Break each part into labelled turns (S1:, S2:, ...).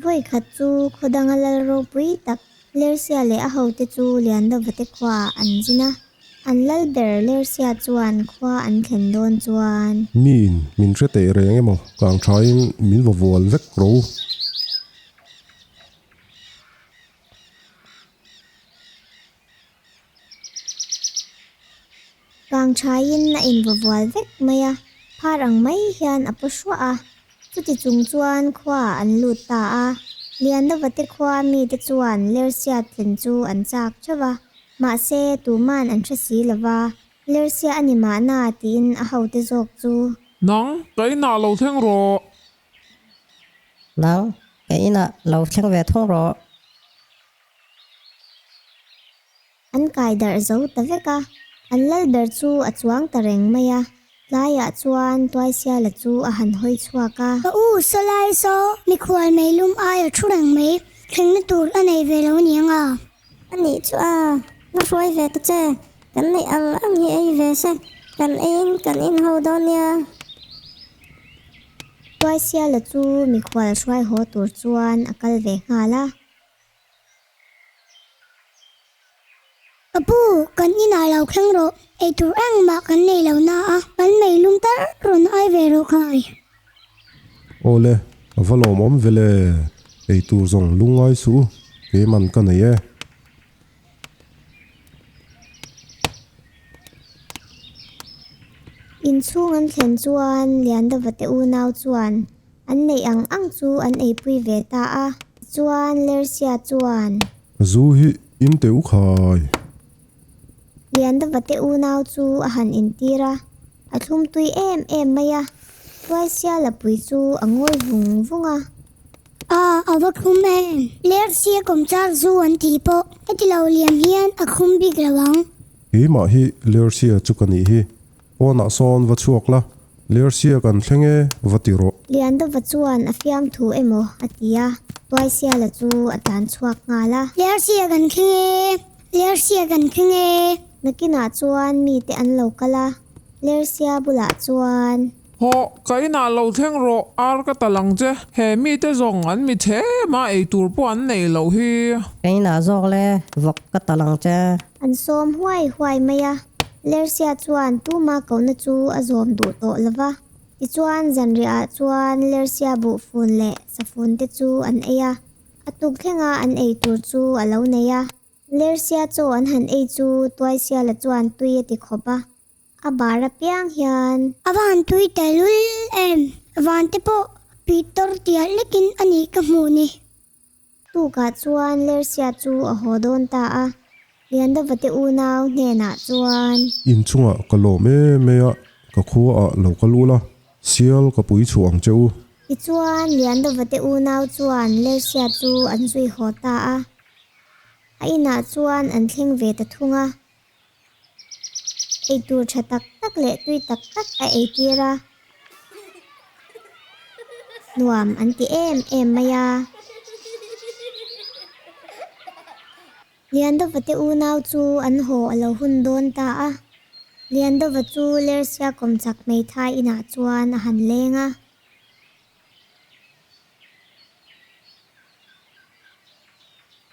S1: Vawi khat chu khaw danga lal ropui tak Lersia leh a hote chu Liandovate khuaah an zin a. An lal ber Lersia chuan khua an thlen dawn chuan.
S2: Miin min hre teh reng emaw kang thain min va vual vek ro.
S1: Kang thain a invavual vek mai a, phar ang mai hian a paw hruah a. Chuti chung chuan khuaah an lut ta a. Liandovate khua mite chuan Lersia thlen chu an chak theuh a, mahse tuman an hre si lo va, Lersia a ni mahna tiin a hote zawk chu.
S3: Nang, ka inah lo thleng rawh.
S4: Nang, ka inah lo thleng ve thung rawh.
S1: An kai darh zo ta vek a, an lal ber chu a chuang ta reng mai a. Tlaiah chuan Tuaisiala chu a han hawi chhuak a.
S5: Ka u, sawlai saw mikhual meilum aia thu reng mai, thlengna tur a nei ve lo aniang a.
S6: A nih chu a, va hruai ve ta che, kan neih ang ang hi ei ve se, kan eiin kan inho dawn nia.
S1: Tuaisiala chu mikhual hruai haw tur chuan a kal ve nghal a.
S5: Ka pu, kan inah lo thleng rawh, eitur engmah kan nei lo na a, kan meilum tal rawn ai ve rawh khai.
S2: Awle, a va lawmawm ve le, eitur zawng lungngai suh u, keiman ka nei e.
S1: Inchhung an thlen chuan Liandova te unau chuan An neih ang ang chu an eipui ve ta a, tichuan Lersia chuan.
S2: Zu hi in teh u khai.
S1: Liandova te unau chu a han intir a, a thlum tui em em mai a, Tuaisia lapui chu a ngawi vung vung a.
S5: A, a va thlum em? Lersia kawmchar zu an tih pawh heti lo liam hian a thlum bik lo ang.
S2: Keimah hi Lersia chu ka nih hi, Pawnah sawn va chhuak la, Lersia kan thleng e, va ti rawh.
S1: Liandova chuan a fiamthu emaw a ti a, Tuaisiala chu a tlan chhuak nghal a.
S5: Lersia kan thleng e, Lersia kan thleng e.
S1: Nakinah chuan mite an lo kal a, Lersia bulah chuan.
S3: Hawh, ka inah lo thleng rawh, ar ka tal ang che. He mite zawng an mi them a, eitur pawh an nei loh hi.
S4: Ka inah zawk le, vawk ka tal ang che.
S1: An sawm huai huai mai a, Lersia chuan tuma kohna chu a zawm duh tawh lo va. Tichuan zanriahah chuan Lersia buhfun leh safun te chu an ei a, a tuk thlenga an ei tur chu a lo nei a. Lersia chaw an han ei chu Tuaisiala chuan tui a ti khawp a, a bar apiang hian.
S5: A va han tui tehlul em! Vante pawh Pitor tial lekin a nih ka hmuh ni.
S1: Tukah chuan Lersia chu a haw dawn ta a, Liandova te unau hnenah chuan.
S2: Inchungah ka lawm em mai a, ka khuaah lo kal ula, sial ka pui chhuah ang che u.
S1: Tichuan Liandova te unau chuan Lersia chu an zui haw ta a, a inah chuan an thleng ve ta thung a. Eitur tha tak tak leh tui tak tak a eitir a, nuam an ti em em mai a. Liandova te unau chu an haw a lo hun dawn ta a, Liandova chu Lersia kawmchak hmeithai inah chuan a han leng a.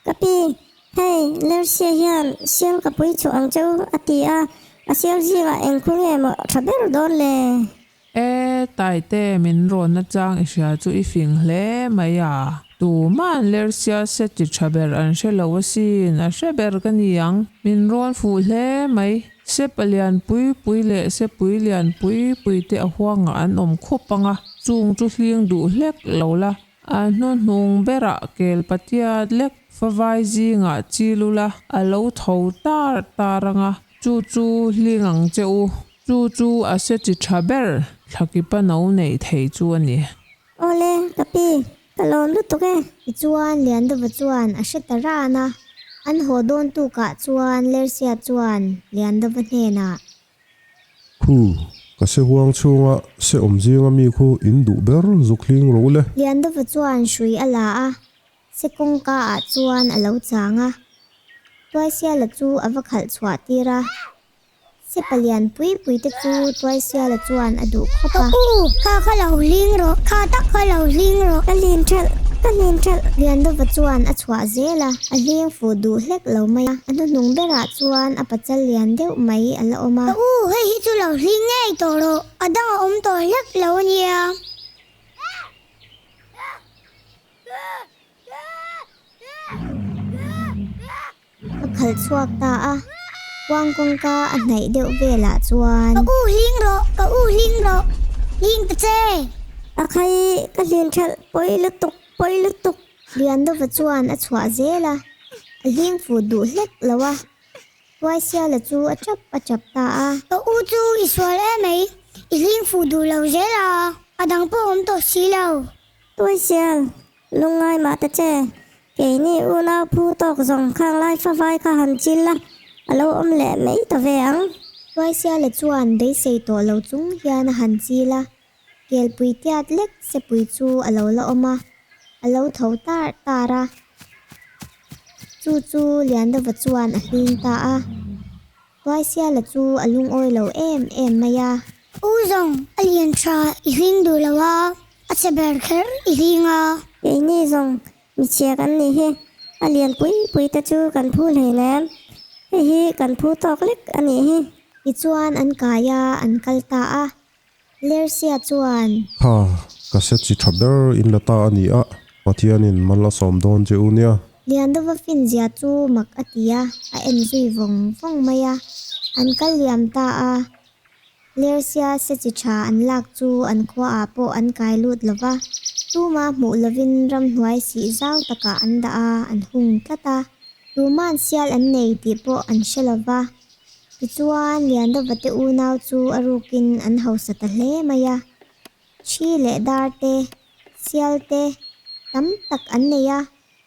S6: Ka pi, hei Lersia hian sial ka pui chhuah ang cheu a ti a, a sial zingah eng khu nge maw tha ber dawn le?
S7: E, Taite, min rawn nachang i hria chu i fing hle mai a. Tuman Lersia se ti tha ber an hre lo asin, a hre ber ka ni ang. Min rawn fuh hle mai. Se palian pui pui leh se pui lian pui pui te a huangah an awm khup ang a, chung chu hling duh hlek lo la. A hnuhnung berah kel patiat lek favai zingah chi lula a lo tho tar tar ang a, chu chu hling ang che u. Chu chu a se chi tha ber thlakipa no neih thei chu a ni.
S6: Awle, ka pi, ka lawm lutuk e.
S1: Tichuan Liandova chuan a hre ta ran a, an haw dawn tukah chuan Lersia chuan Liandova hnenah.
S2: Khu, ka se huang chhunga se awm zinga mi khu in duh ber zuk hling ro le.
S1: Liandova chuan hrui a la a, se kawngka ah chuan a lo chang a. Tuaisiala chu a va khalh chhuah tir a. Se palian pui pui te chu Tuaisiala chuan a duh khawp a.
S5: Ka u, kha kha lo hling rawh, kha tak kha lo hling rawh.
S6: Ka lim thelh. Ka hlim ṭhelh.
S1: Liandova chuan a chhuah zel a, a hling fuh duh hlek lo mai a. A hnuhnung berah chuan a pachal lian deuh mai a la awm a.
S5: Ka u, hei hi chu lo hling ngei tawh rawh, a dang a awm tawh hlek lo a nia.
S1: A khalh chhuak ta a, kuang kawngka a hnaih deuh velah chuan.
S5: Ka u hling rawh, ka u hling rawh, hling ta che!
S6: A khai ka hlin ṭhelh pawi lutuk, pawi lutuk.
S1: Liandova chuan a chhuah zel a, a hling fuh duh hlek lo a, Tuaisiala chu a chap a chap ta a.
S5: Ka u chu i sual emai, i hling fuh duh lo zel a, a dang pawh awm tawh si lo.
S6: Tuaisial, Lungngai mah ta che, keini unau phu tawk zawng khang lai favai kha han chil la, a lo awm leh mai ta ve ang.
S1: Tuaisiala chuan beisei tawh lo chung hian a han chil a, kelpui tiat lek sepui chu a lo la awm a, a lo tho tar tar a. Chu chu Liandova chuan a hling ta a. Tuaisiala chu a lungawi lo em em mai a.
S5: U zawng, a lian tha i hling duh lo a, a chhe ber kher i hling a.
S6: Keini zawng, michhia kan nih hi, a lian pui pui te chu kan phu hleinem, hei hi kan phu tawk lek a nih hi.
S1: Tichuan an kai a, an kal ta a. Lersia chuan.
S2: Kha, ka se chi tha ber in la ta a ni a, Pathianin mal a sawm dawn che u nia.
S1: Liandova finzia chu mak a ti a, a en zui vawng vawng mai a. An kal liam ta a, Lersia se chi tha an lak chu an khuaah pawh an kai lut lo va, tuma hmuh lovin ramhnuai sih zau takah an dah a, an hung tlat a. Tuma'n sial an nei tih pawh an hre lo va. Tichuan, Liandova te unau chu a rukin an hausa ta hle mai a. Thi leh dar te, sial te tam tak an nei a,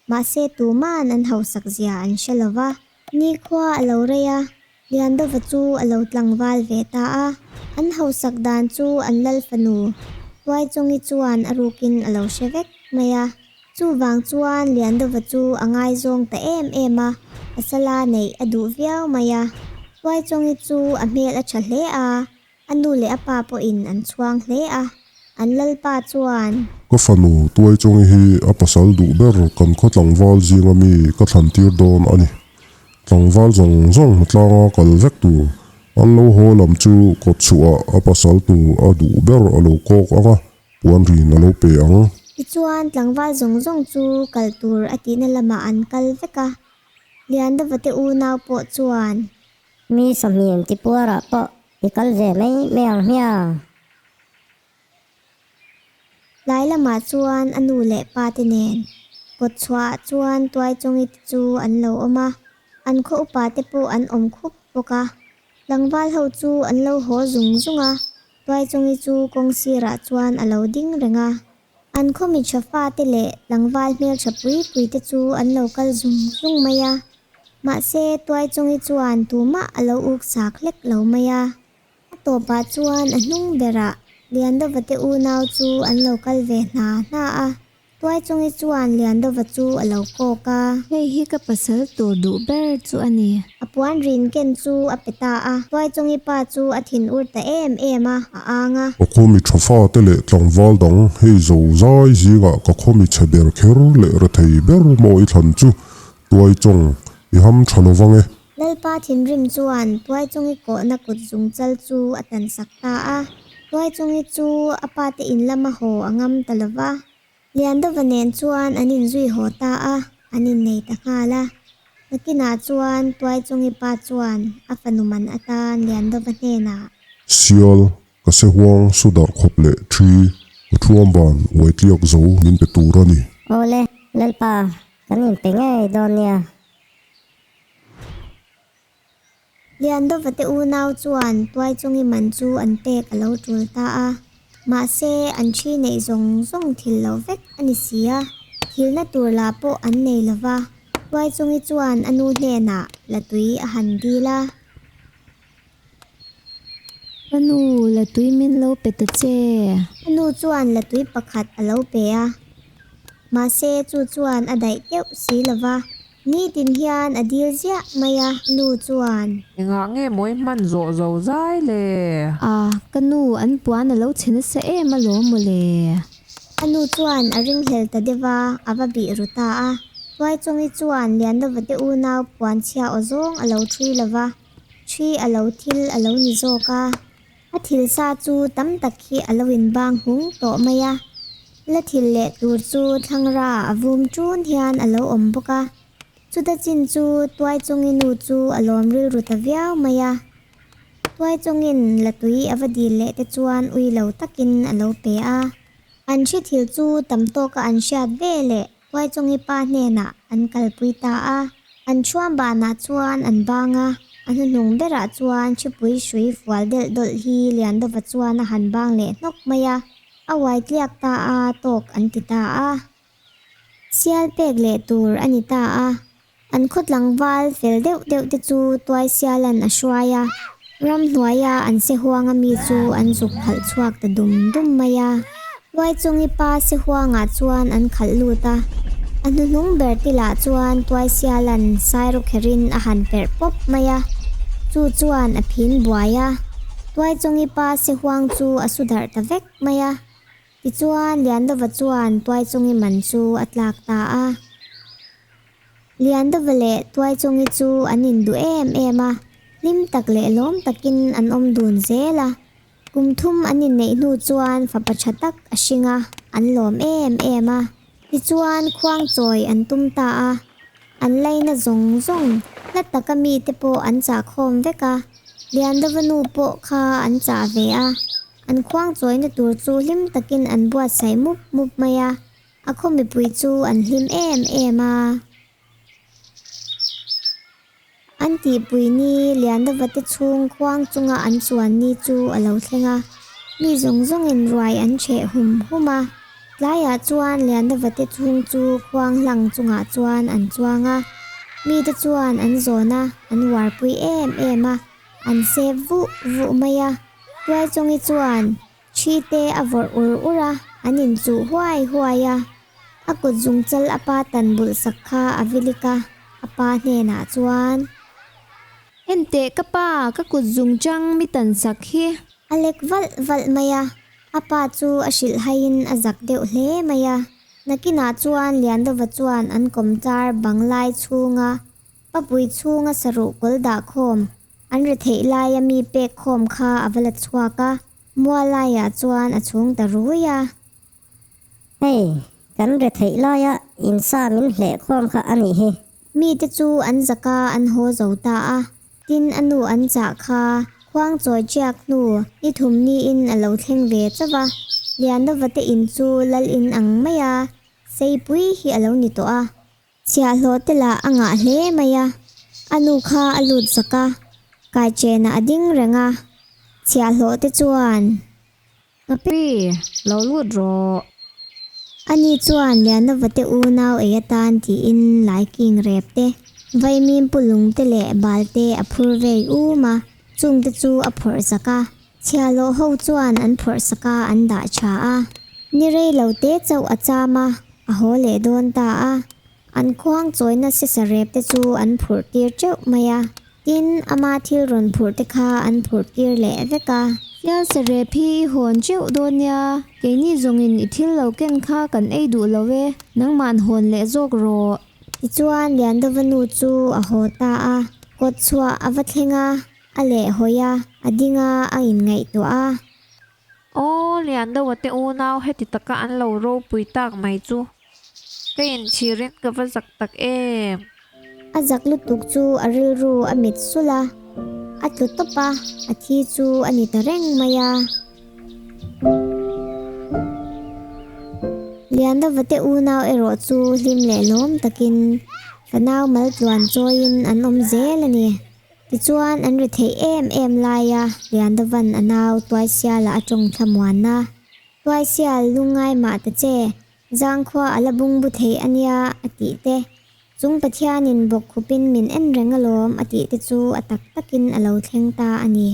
S1: mahse tuma'n an hausak zia an hre lo va. Nikhua a lo rei a, Liandova chu a lo tlangval ve ta a. An hausak dan chu an lal fanu Tuaichawngi chuan a rukin a lo hre vek mai a. Chuvang chuan Liandova chu a ngaizawng ta em em a, a sala neih a duh viau mai a. Tuaichawngi chu a hmel a tha hle a, a nu leh a pa pawhin an chhuang hle a. An lalpa chuan.
S2: Ka fanu Tuaichawngi hi a pasal duh ber kan khaw tlangval zinga mi ka thlan tir dawn a ni. Tlangval zawng zawng hnatlanga kal vek tur an lo haw lam chu kawtchhuah a pasal tur a duh ber a lo kawk ang a, Puan rin a lo pe ang.
S1: Tichuan, tlangval zawng zawng chu kal tur a tihna lamah an kal vek a. Liandova te unau pawh chuan.
S4: Mi sawmhnih inti puarah pawh i kal ve mai mai ang hmiang.
S1: Tlai lamah chuan a nu leh pa te nen kawtchhuah ah chuan Tuaichawngi te chu an lo awm a, an khaw upa te pawh an awm khup bawk a. Tlangval ho chu an lo haw zung zung a, Tuaichawngi chu kawng sirah chuan a lo ding reng a. An khaw mi tha fate leh tlangval hmeltha pui pui te chu an lo kal zung zung mai a. Mahse, Tuaichawngi chuan tumah a lo uk sak hlek lo mai a. A tawpah chuan a hnung berah Liandova te unau chu an lo kal ve hna hna a. Tuaichungi chuan Liandova chu a lo kawk a.
S8: Hei hi ka pasal tur duh ber chu a ni.
S1: A puan rin ken chu a pe ta a. Tuaichungi pa chu a thin ur ta em em a, a ang a.
S2: Ka khawmi tha fate leh tlangval dang hei zo zai zingah ka khawmi chhe ber kher leh rethei ber maw i thlan chu Tuaichawng i ham tha lo vang e.
S1: Lalpa thinrim chuan Tuaichungi kawhna kut zung chal chu a tansak ta a. Tuaichungi chu a pate in lama haw a ngam ta lo va. Liandova nen chuan an inzui haw ta a, an innei ta nghal a. Nakinah chuan Tuaichungi pa chuan a fanu man atan Liandova hnenah.
S2: Sial, ka se huang su darh khawp leh thi, ka thuam van uai tliak zo min pe tur a ni.
S4: Awle, Lalpa, kan inpe ngei dawn nia.
S1: Liandova te unau chuan Tuaichungi man chu an pek a lo tul ta a, mahse an thi neih zawng zawng thil lo vek a ni si a, thilna tur lah pawh an nei lo va, Tuaichungi chuan a nu hnenah la tui a han dil a.
S8: Ka nu, la tui min lo pe ta che.
S1: A nu chuan la tui pakhat a lo pe a, mahse chu chuan a daih teuh si lo va, nitin hian a dil ziah mai a, nu chuan.
S7: Engah nge mawi hman zawh zo zai le?
S8: A, ka nu, an puan a lo chhe nasa em alawm mawle.
S1: A nu chuan a ringhlel ta deuh a, a va bih ru ta a. Tuaichawngi chuan Lianlova te unau puan chhia aw zawng a lo ṭhui lo va, ṭhi a lo thil a lo ni zawk a. A thil sa chu tam tak hi a lo inbang hung tawh mai a, la thil leh tur chu thlangra a vum ṭun hian a lo awm bawk a. Chuta chin chu Tuaichawngi nu chu a lawm rilru ta viau mai a. Tuaichawngin la tui a va dil leh te chuan ui lo takin a lo pe a. An hri thil chu tam tawka an hriat ve leh Tuaichawngi pa hnenah an kalpui ta a. An thuam banah chuan an bang a, a hnuhnung berah chuan hripui hrui fual delh dawlh hi Liandova chuan a han bang leh hnawk mai a, a uai tliak ta a, tawk an ti ta a. Sial pek leh tur a ni ta a, An khaw tlangval fel deuh deuh te chu Tuaisiala'n a hruai a, ramhnuaia an se huanga mi chu an zuk khalh chhuak ta dum dum mai a. Tuaichungi pa se huangah chuan an khalh lut a, a hnuhnung ber tilah chuan Tuaisiala'n sairawkherin a han perh pawp mai a, chu chuan a phin buai a. Tuaichungi pa se huang chu a su darh ta vek mai a. Tichuan Liandova chuan Tuaichungi man chu a tlak ta a. Liandova leh Tuaichungi chu an induh em em a, hlim tak leh lawm takin an awm dun zel a. Kum thum an inneih hnu chuan fapa tha tak a hring a, an lawm em em a. Tichuan khuangchawi an tum ta a, an laina zawng zawng hla taka mite pawh an chahkhawm vek a, Liandova nu pawh kha an chah ve a, an khuangchawina tur chu hlim takin an buatsaih mup mup mai a. A khaw mipui chu an hlim em em a. An tihpui ni Liandova te chhung khuang chunga an chuan ni chu a lo thleng a. Mi zawng zawngin ruai an chheh hum hum a. Tlaiah chuan Liandova te chhung chu khuang hlang chungah chuan an chuang a. Mite chuan an zawn a, an uarpui em em a, an sep vuh vuh mai a. Tuaichawngi chuan Thi te a vawrh ur ur a, an inchuh huai huai a. A kut zungchal a pa tan bulh sak kha a vilik a, a pa hnenah chuan.
S8: Enteh ka pa, ka kut zungchang mi tan sak hi.
S1: A lek valh valh mai a, a pa chu a hrilh haiin a zak deuh hle mai a. Nakinah chuan Liandova chuan an kawmchar banglai chhunga Papui chhunga saruh kawl dah khawm an ri theih laia mi pek khawm kha a va la chhuak a, mual laiah chuan a chhung ta rui a.
S6: Hei, kan ri theih laia insa min hleh khawm kha a nih hi.
S1: Mite chu an zak a, an haw zo ta a. Tin, a nu an chah kha khuang chawi ṭiak hnu ni thum niin a lo thleng ve chauh a. Lianlova te in chu lal in ang maia seipui hi a lo ni tawh a. Chhiahhlawh te lah a ngah hle mai a, a nu kha a lut zak a, kaichenah a ding reng a, chhiahhlawh te chuan.
S8: Ka pi, lo lut rawh.
S1: Ani chuan Lianova te unau ei atan tiin laiking rep te, vaimim pulung te leh bal te a phur vei um a, chung te chu a phawrh zak a, chhiahhlawh ho chuan an phawrh sak a, an dah tha a. Ni rei lo te chauh a cham a, A haw leh dawn ta a, an khuang chawina sisa rep te chu an phurh tir teuh mai a, tin ama thil rawn phurh te kha an phurh tir leh vek a.
S8: Sial sarep hi i hawn teuh dawn nia, keini zawngin i thil lo ken kha kan ei duh lo e, nangma'n hawn leh zawk rawh.
S1: Tichuan Liandova nu chu a haw ta a, kawt chhuah a va thleng a, a leh hawi a, a ding a, a inngaihtuah a.
S9: Aw, Liandoa te unau heti taka an lo ropui tak mai chu ka inchhirin ka va zak tak em.
S1: A zak lutuk chu a rilru a mit sulh a, a tlu tawp a, a thi chu a ni ta reng mai a. Liandova te unau erawh chu hlim leh lawm takin fanau maltluan chawiin an awm zel a ni. Tichuan, an ri theih em em laia Liandovan a nau Tuaisiala a tawng thlamuan a. Tuaisial, lungngai mah ta che, zangkhua a la bungbu thei a nia, a tih te. Chung Pathianin bawkkhupin min en reng alawm, a tih te chu a tak takin a lo thleng ta a ni.